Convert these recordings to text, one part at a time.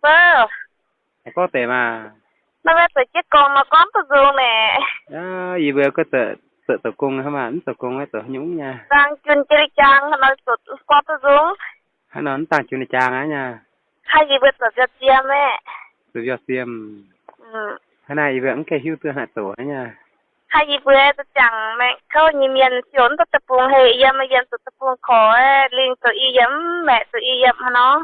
Mv, aengx gorngv deix maah. Naaiv maiv zoux jienv gong nor gorngv duqv nzung naeqc. Yie mbuo gorngv zoux, zoux gong hnangv maah, mv zoux gong maiv zoux haaix nyungc nyei. Zaang jun jienv li jaang nor gorngv duqv nzung. Hnangv nor mv zaang jun li jaang aqv nyei. Hnangv yie mbuo zoux mbiauh ziem aeqv, zoux mbiauh ziem. Hnangv naaiv yie mbuo mv gaengh hiuv duqv naaic zoux nyei. Hnangv yie mbuo ziangh maengx kouv nyei mienh, ziouc mv duqv deic-bung hei, yiem yiem zuqc deic-bung korc, lingh zoux i yiem, maeqc zoux i yiem hnangv nor.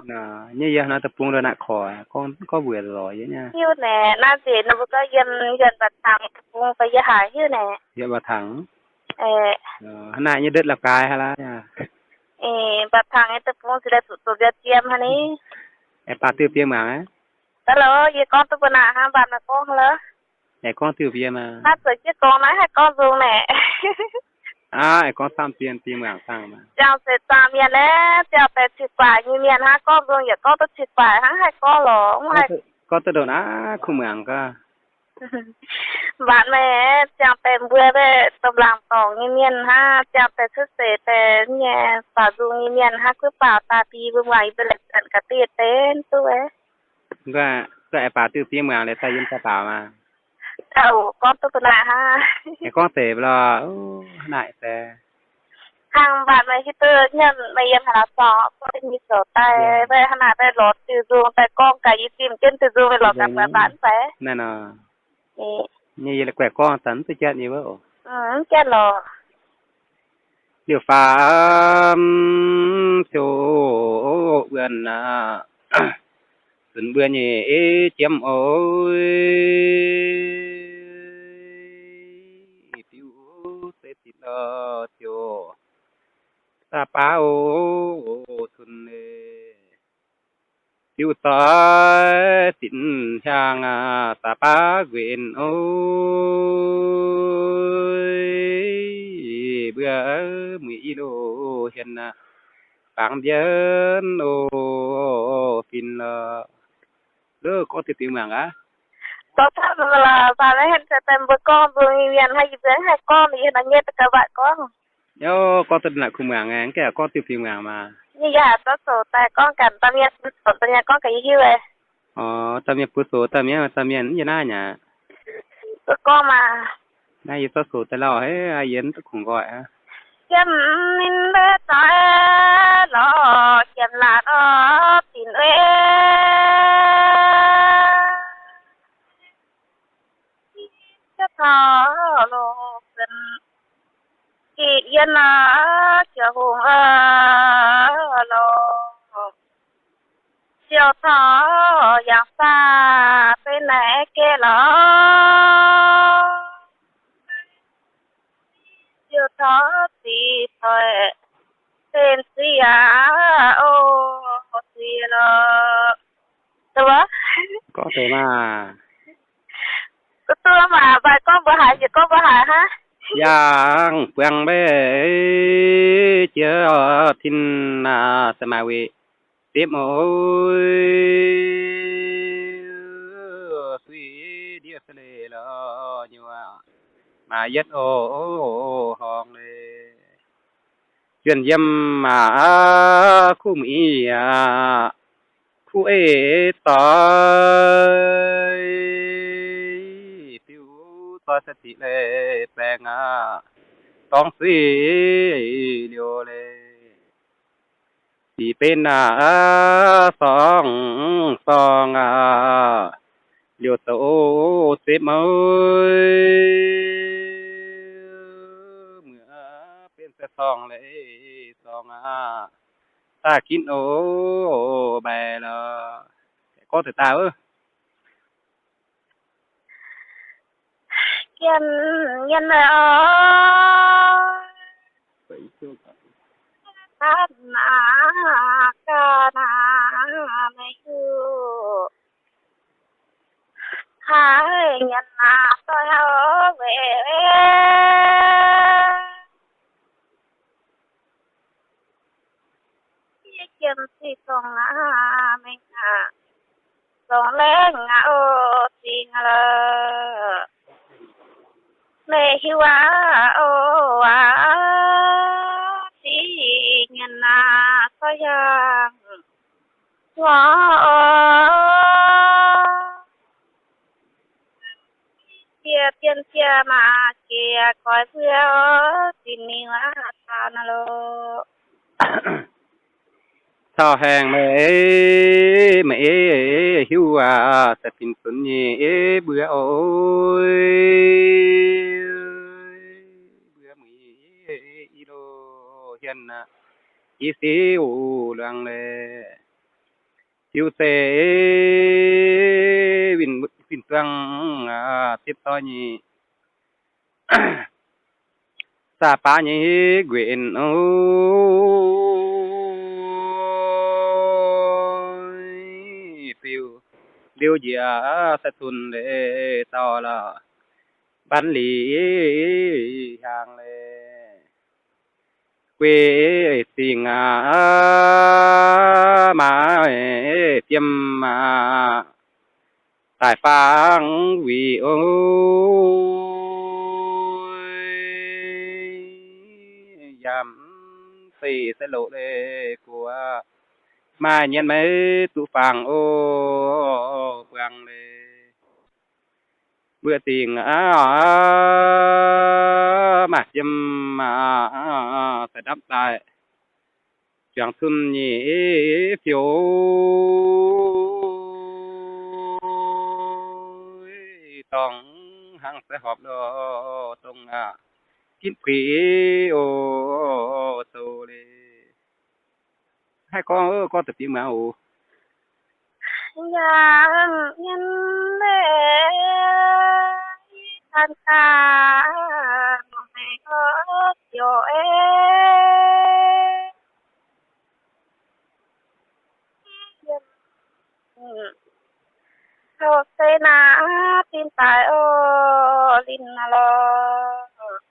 Nyei yiem hnangv deic-bung ndongc naaic korc, gorngv, gorngv mbuox lorz yie nyei. Hiuv naeqc, naaiv nzunc ninh mbuo gorngv yiem, yiem mba'tangx deic-bung fai yiem haaix hiuv naeqc. Yiem mba'tangx. Hnangv naaic nyei ndutv la'gaaix haaix laaix. Mba'tangx nyei deic-bung se daaih zuqc zoux mbiauh ziem hnangv ni. Aengx baac diuh biei muangx aqv. Daaih loz, yie gorngv duqv mbuo naaic hnangv, mv baac naaic gorngv hnangv loz. Aengx gorngv diuh biei maah. Naaiv zoux jienv gong naaiv haih gorngv nzung naeqc. Aav, aengx gorngv camv dien biei muangx dangh maah. Ziangh seix zaangh mienh naaiv, ziangh deix cix guaaic nyei mienh hnangv, gorngv nzung yaac gorngv duqv cix guaaic hnangv, haih gorngv lorqc, mv haih. Gorngv duqv ndongc naaiv kuh muangx gaax. Mv baac meih ziangh deix mbuo domh laangc dorngc nyei mienh hnangv, ziangh deix cuotv seix deix nyei faaux nzung nyei mienh hnangv, kuv faaux daaih bun yie mbuo muangx, yie mbuo laengz zanc ga'diev deix duqv. Aengx baac diuh biei muangx liuz daaih yiem daaih faaux maah. Gorngv duqv ga'naaiv hnangv. Aengx gorngv deix lorqc, hnangv naaic deix. Hnangv mv baac meih hiuv duqv nyei, meih yiem haaix norm dorngx, gorngv nyei zoux daaih, meih hnangv naaic meih lorz diuh nzung daaih gorngv gaax yie, zimh jienv diuh nzung meih lorz gaax baac mv baac. Naaiv nor. Nyei yie la'guaih gorngv daaih mv duqv jatv nyei wuov oc. Mv jatv lorqc. Liuz faam ziouc wuonh aqv, zunc mbuo nyei ei jiemv oc. Diuh se zitc lorh ziouc da'baav oc, cun ei. Diuh zoih zitc hiaang aqv, da'baav nquenc oc. Mbuo muic i loz hien aqv, bangc mbienv oc, fin lorh. Lov gorngv diuh biux muangx aqv. Dorh taux mbuo lorh, baac maiv hien se daaih mbuo gorngv mbuo nyei mienh hnangv, yie mbuo mv haih gorngv, yie hnangv nyei da'gaux waaic gorngv. Gorngv duqv naaic kuh muangx, mv gaengh gorngv diuh biux muangx maah. Yie yaac zorqv zoux daaih gorngv ganh, da'mienh bun zoux da'mienh gorngv ganh yie hiuv ei. Orc, da'mienh bun zoux da'mienh, da'mienh yie naaiv nyei. Gorngv maah. Naaiv yie zorqv zoux daaih lauh haic, yie mv duqv kungx nqoi aqv. Jiem ninh mbuo zoih lorz jiem laatc orv dinc ei. Jiex taux loz-guen gitv yienh aqv, jiex hungh aqv lorh. Siou taux yangh saah benx naaiv geh lorh. Siou taux ziqc zoih benx ziqc aqv, o, ziqc lorh. Gorngv deix maah. Duqv duqv maah, mv baac gorngv mbuo haiz, yie gorngv mbuo haiz hnangv. Yangh buangh mbaeqv jiex tin aac, se maaih weic zipv oc. Suiv ndiev se leiz lorh nyuoqc, maaih yietv oc horngh leiz. Juonh yiem maah, kuv muic aqv, kuv eix zoih, diuh zoih se ziqc leiz baengh aqv, dorngx suiv liouh leiz. Ziqc benx aqv, sorng sorng aqv, liouh zoux zipv mouv. Muoz benx se sorng leiz sorng aqv, daaih ginv oc, mbaih lorh. Gorngv deix daaih wuov. Jienv nyienh oc, aa, ga'naaiv hiuv, haiz nyienh aac, doix hauv weic jiem ziqc dongh aac, mengh aac, dongh laengh aac, o, zingh lorh. Meih hiuv aac, o, aac, ziqc nyienh aac, zoih hiaangx ngorc oc. Mangc jiex goix mbuo zinh mingh aqv, taux naaiv lorqc. Caux haengh meih, meih hiuv aac, daaih bin zunx nyei mbuo oc. Mbuo muic i loh hien aqv, i siu luangx leiz, fiuv zeiv win, win duangv, zipv doiv nyei. Zaah baav nyei nquenc oc, biux liuz njiec sai zunh leiz dauh lorqc, mbanv lic hiaangx leiz, guei zingh aqv, maaih fiem aqv, daaih fangx wuic oc. Yaac mv zeiz se loqc leiz guoqv, maaih nyienz maiv duqv fangx oc, buangh leiz. Mbuo zingh aqv, maaih fiem aqv, daaih ndapv daaih juangc cun nyei fiou, dorngx hnangv sai horpc lorh dongh aqv, ginv puix oc, zoux leiz. Haih gorngv, gorngv da'bieqc muangx oc. Yangh mienh leiz, tan gaax mangc haic gorx ziouc ei, houv se naaiv din daaih oc, linh naaiv lorqc.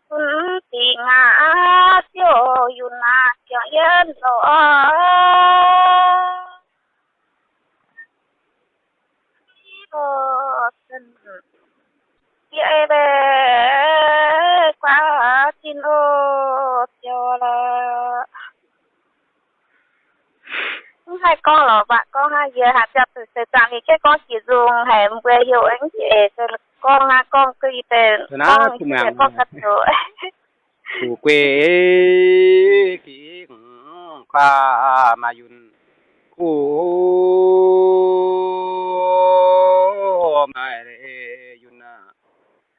Bun dingc aqv, ziouc yunh aqv, ziangh yienv lorqc. Yie ei leiz guaax zinh oc, ziouc lorqc. Mv haih gorngv lorqc, mv baac gorngv hnangv yie haiz biauv-zuqc seix zaangc mingh jienv gorngv jiex nzung haic, mbuo heuc aengx jiex eix se gorngv hnangv gorngv guei deix gorngv jiex gorngv ga'zoux. Guv guei gix kuaax maaih yunh kuv maaih yunh aac,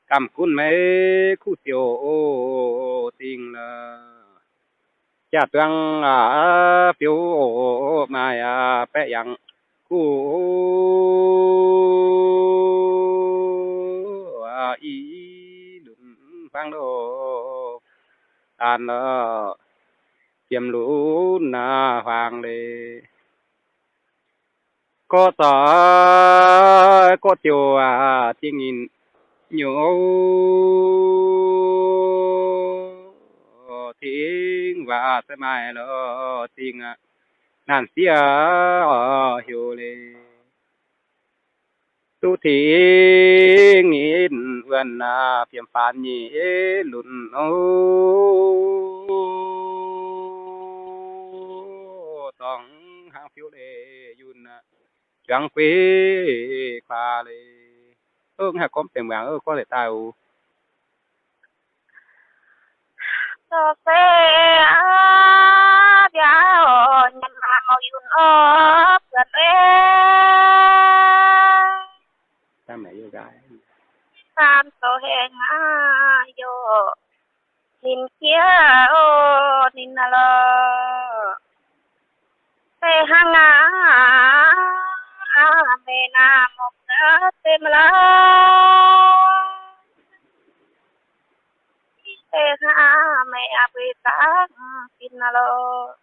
gamh gunv maiv kuv siouc dingh lorqc. Jaax-duang aac, fiuv maaih aac, baeqc yangh kuv aac, i lunx huaang loh, daan lorqc, jiem lunx aac, huaang leiz. Gorqv zoih gorqv ziouc aac, dingh nyinh nyouz tengx waac se maaih lorqc dingh aac, naanc sieqv heuc leiz. Duqv tengx nyinh wuonh aac, fiem faanx nyei lunx oc, dorngx hnangv fiuv leiz yunh aac, juangc guei kuaax leiz. Mv haih gorngv benx muangx, gorngv deix daaih oc. Dorh se aqv, biauv nyanc maaih mouc yunh orv buonc ei. Saam zoux hengx aqv, youc ninh jiex oc, ninh naaiv lorqc. Deix hnangv aqv, meih naaiv mouc gaax se maiv lorqc. Deix hnangv aqv, meih aqv buix zaangc finh naaiv lorqc.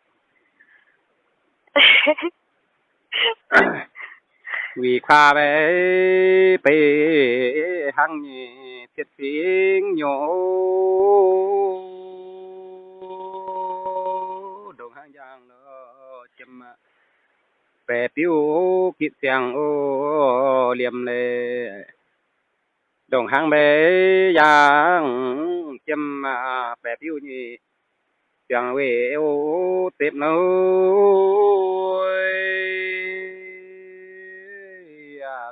Wuic kuaax maiv beiv hnangv nyei cietv zingh nyouv, ndongc hnangv njang lorqc jiem aqv, baeqc biuv gitv ziangh oc, liemh leiz. Ndongc hnangv mbeix yaangh jiem aqv, baeqc biuv nyei ziangh weih oc, zepv nor,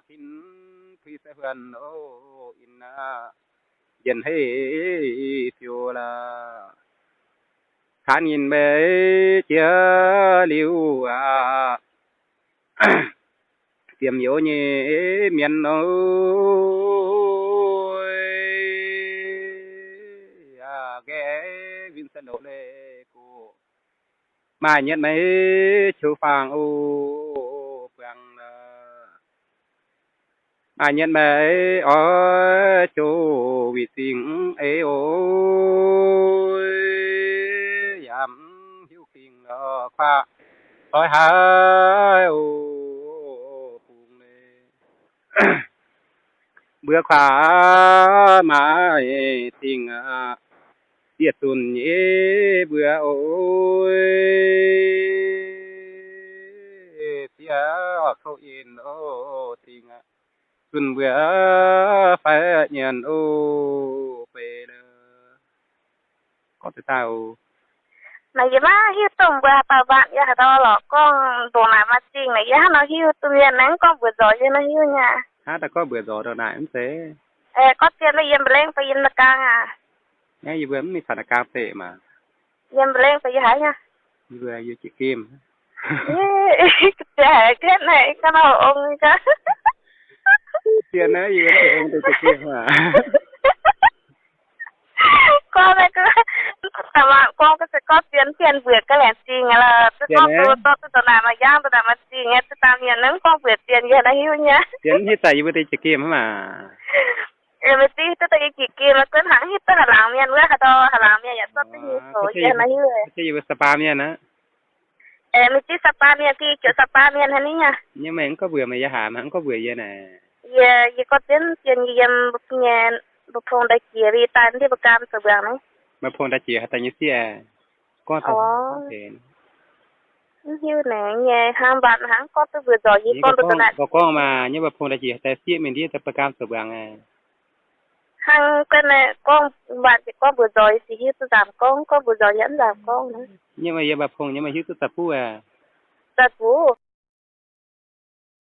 ginv puix sai huonh oc, in njien-heiv fiou lorqc. Kaanv nyinh meih jiex liuz aqv, ziemx youz nyei mienh oc, nqae win se loc leiz gox, maaih nyetc meih qiu faang oc buangh lorqc. Maaih nyetc meih oix jouh wih zingh ei oc, yaac mv hiuv dingc lorqc kuaaiv doix haaix oc bungx leiz. Mbuo kuaaiv maaih dingc aqv, bieqc zunc nyei mbuo oc, sieqv kouv in oc dingc aqv, zunh mbuo fai nyienx oc beic le. Gorngv deix daaih oc. Naaic yie maiv hiuv duqv mbuo haaix dauh mbatc yie haaix dauh lorqc. Gorngv ndongc naaic maaih zingh naaic yie hnangv nor hiuv duqv mienh naaiv gorngv mbuox nzorc yie nor hiuv nyei. Hnangv daaih gorngv mbuox nzorc ndongc naaic mv zeiz. Gorngv zien mbuo yiem mba'lengv fai yiem naqv gaang aac? Naaiv yie mbuo mv mingh taux naqv gaang deix maah. Yiem mba'lengv fai yiem haaix nyei? Yie mbuo yiem jiex gemh. Ga'ziex haic jienv naaic ga'naaiv ong ga'ziex naaiv yie mbuo ong deix jiex gemh aac. Gorngv naaiv gorngv, gorngv se gorngv zien mienh mbuoqc ga'laengc zingh aqv lorqc. Duqv gorngv duqv, duqv duqv ndongc naaic maaih yaangv, ndongc naaic maaih zingh nyei, duqv dangh mienh naaiv gorngv mbuoqc zien yie naaiv hiuv nyei. Zien mv hiuv daaih yie mbuo deix jiex gemh hnangv maah. Meih zingh duqv daaih yie jiex gemh, maiv gunv hnangv hiuv duqv haaix laangz mienh wuov, haaix dauh haaix laangz mienh yaac zorqv duqv nyei zoux yie naaiv hiuv. Yie mbuo Saapaanv mienh aqv. Meih zingh Saapaanv mienh, zingh ziouc Saapaanv mienh hnangv nyei. Nyei meih mv gorngv mbuoqc meih yiem haaix, mv gorngv mbuoqc yie naaic. Yie, yie gorngv zien zien yie yiem nyei Mba'pongx da'jiex, yie daaih ndiev mbuo gaam zoux mbuangz naaiv. Mba'pongx da'jiex haaix daaih nyei sieqv? Gorngv deix. Mv hiuv naaic nyei hnangv, mbatc hnangv gorngv duqv mbuox nzorc yie gorngv duqv naaic. Gorngv maah, nyei Mba'pongx da'jiex haaix daaih sieqv mingh ndiev daaih mbuo gaam zoux mbuangz aqv. Hnangv ga'naaiv gorngv mbatc ziouc gorngv mbuox nzorc yie, sic hiuv duqv nzaamc gorngv, gorngv mbuox nzorc yie mv nzaamc gorngv. Nyei meih yiem Mba'pongx nyei meih hiuv duqv daaih buv aqv? Daaih buv.